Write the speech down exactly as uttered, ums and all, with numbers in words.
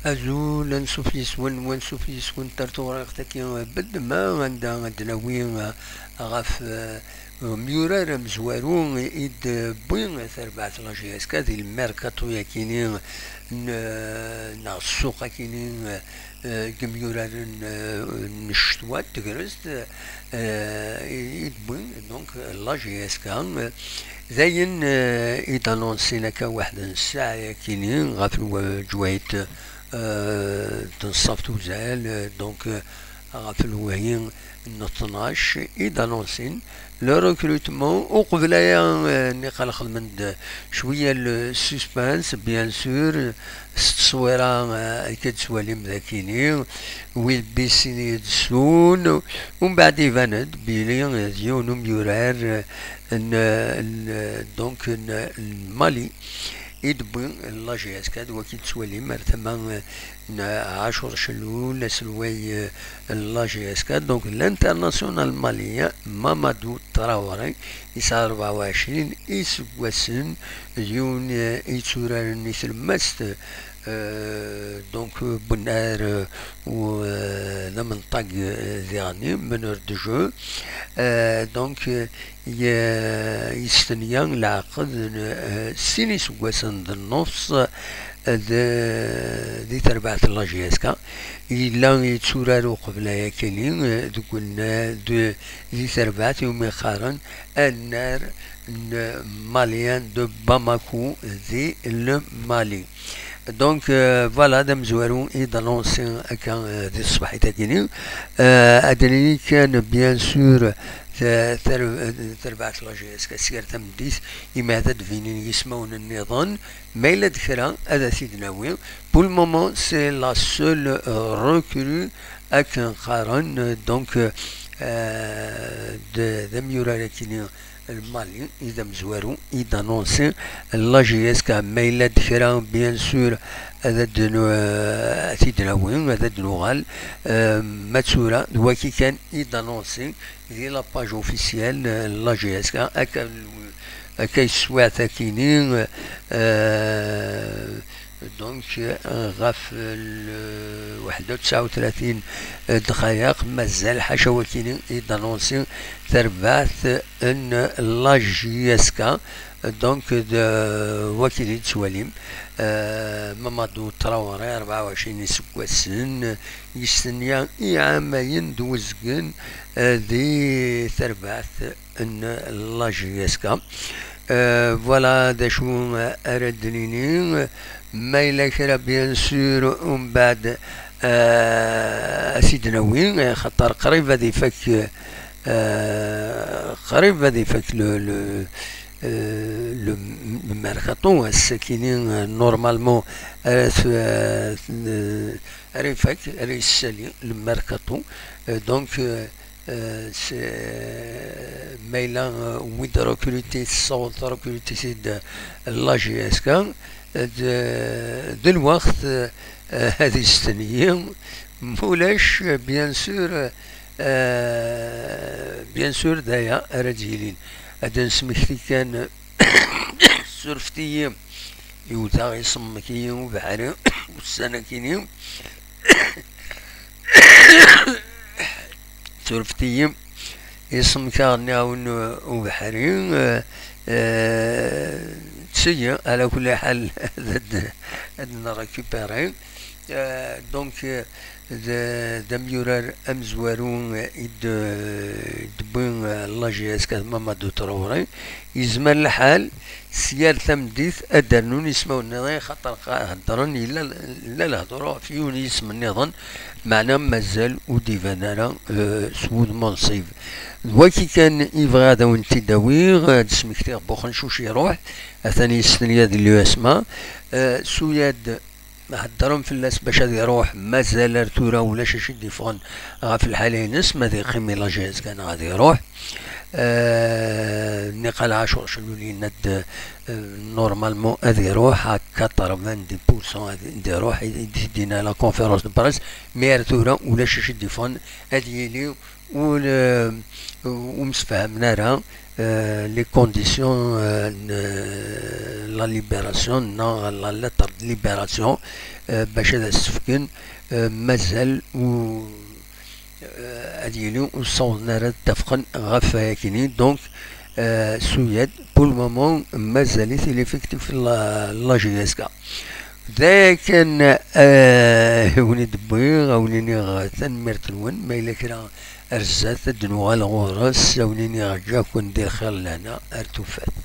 Azul, ansuf yes-wen, wansuf yes-wen ar tewriqt-agi n Beddema, anda ad d-nawi, eh, ɣef, eh, umyurar amezwaru i d-tewwi terbaɛt n la J S K di lmerkaṭu-yakini n, eh, neɣ ssuq-akini, eh, n yimyuraren, eh, n ccetwa, n tegrest, eh, i, i d-tewwi, donc, la J S K, eh, d ayen, eh, i d-anunsin akka waḥed n ssaɛa-yakini ɣef lwaǧwayt, eh, d tneṣṣaft uzal, eh, donc, eh, ɣef lwahi n tnac i d-anunsin le recrutement. Uqbel aya, eh, niqal xedmen-d cwiya le suspense, bien sûr, s tteswira, eh, akka d-tettwalim dakini, will be seen soon, umbeɛd iban-d belli d yiwen umyurar, eh, n, n, donc, n, n Mali i d-tewwi la J S K, d waki tettwalim ar tama, eh, n Ɛacur Cellul, aselway, eh, n la J S K, donc l'international malien Mamadou Traoré, yesɛa rebɛa u ɛecrin iseggasen, d yiwen, eh, i yetturaren i tlemmast, eh, donc, Bunnar, eh, u, eh, d amenṭag, eh, diɣen, meneur de jeu, eh, donc, eh, ye-, yestenya leɛqed n, eh, sin iseggasen d nnefṣ, eh, d-, di terbaɛt n la J S K. Yella yetturar uqbel ayakini, eh, deg unnar d-, di terbaɛt iwumi qqaren annar n Malien de Bamako di le Mali. Donc, euh, voilà, d amezwaru i d-anonsi akka, euh, di tṣebḥit-agi-ni. Euh, ad d-nini kan, bien sûr, ta-, tar-, tarbaɛt n la J S K seg ar tameddit, imi ad d-binin yismawen nniḍen, ma yella d kra, ad t-id-nawi. Pour le moment, c'est la seule, euh, recrue akken qqaren, euh, donc, euh, d-, d amyurar akini n Mali, i d amezwaru, i d-anonsi la J S K. Ma yella d kra, bien sûr, ad d-, euh, ad t-id-nawi, ad d-nuɣal. Euh, ma d tura, d waki kan i d-anonsi di la page officielle, euh, la J S K, akka, akka yeswiɛt akini, euh, donc, euh, ɣef le waḥed u tesɛa u tlatin dqayeq, mazal ḥaca wakini i d-anonsi tarbaɛt n la J S K, donc, d wakini i d-tettwalim, euh, Mamadou Traoré, rebɛa u ɛecrin iseggasen, yestenya iɛamayen d uzgen, euh, di terbaɛt n la J S K. Euh, voilà d acu, euh, ara d-nini. Ma yella kra, bien sûr, umbeɛd, euh, ad t-id-nawi, xaṭer qrib ad ifak, euh, qrib ad ifak le, le, euh, le, le mercato, ass-akini, euh, normalement, ara t-, euh, ara ifak, ara yessali le mercato. Euh, donc, euh, Euh, c'est, euh, ma yella, euh, wid recruté, tessaweḍ recruté-t-id, euh, la J S K, euh, d, d lweqt, euh, ad istenyi, mulac, euh, bien sûr, euh, bien sûr, d aya ara d-yilin. Ad d-nesmekti kan, euh, surfet-iyi, iwta isemmek-iyi ubeḥri, ussan-akini. Surfet-iyi, isemkaɣ-nni awen ubeḥri, eh, eh, tteyya, ala kulli ḥal, ad, ad nrekupiri. Eh, donc, eh, d, d amyurar amezwaru, eh, i d, i d-tewwi, eh, la J S K d Mamadou Traoré. Yezmer lḥal, s yal tameddit ad d-rnun ismawen nniḍen, xaṭer qa-, heddren, yella, yella lehdur ɣef yiwen yisem nniḍen, meɛna mazal ur d-iban ara, eh, s wudem unṣib. D waki kan i bɣiɣ ad awen-t-id-awiɣ, ad d-smektiɣ Buxencuc iruḥ, atan yestenya di l'U S M A, eh, s uyad heddren fell-as bac ad iruḥ, mazal ar tura ulac acu i d-yeffɣen ɣef lḥala-ines, ma ad yeqqim i la J S K neɣ ad iruḥ. Eh, niqal Ɛacur Cellul yenna-d, eh, normalement ad iruḥ à quatre-vingt-dix pour cent, ad, ad iruḥ, i, i d-yenna la conférence de presse, mais ar tura ulac acu i d-yeffɣen, ad yili ur, eh, ur msefhamen ara, les conditions n la libération neɣ la lettre de libération, bac ad as-fken mazal u ad yili ur ssawḍen ara ad t-afqen ɣef wayakini. Donc, Suyad, pour le moment, mazal-it il est effectif la J S K. D aya kan i wen-id-wwiɣ, a wen-iniɣ tanemmirt-nwen. Ma yella kra ar zdat, ad d-nuɣal ɣur-s, a wen-iniɣ ǧǧa-ken di lxir lehna ar tufat.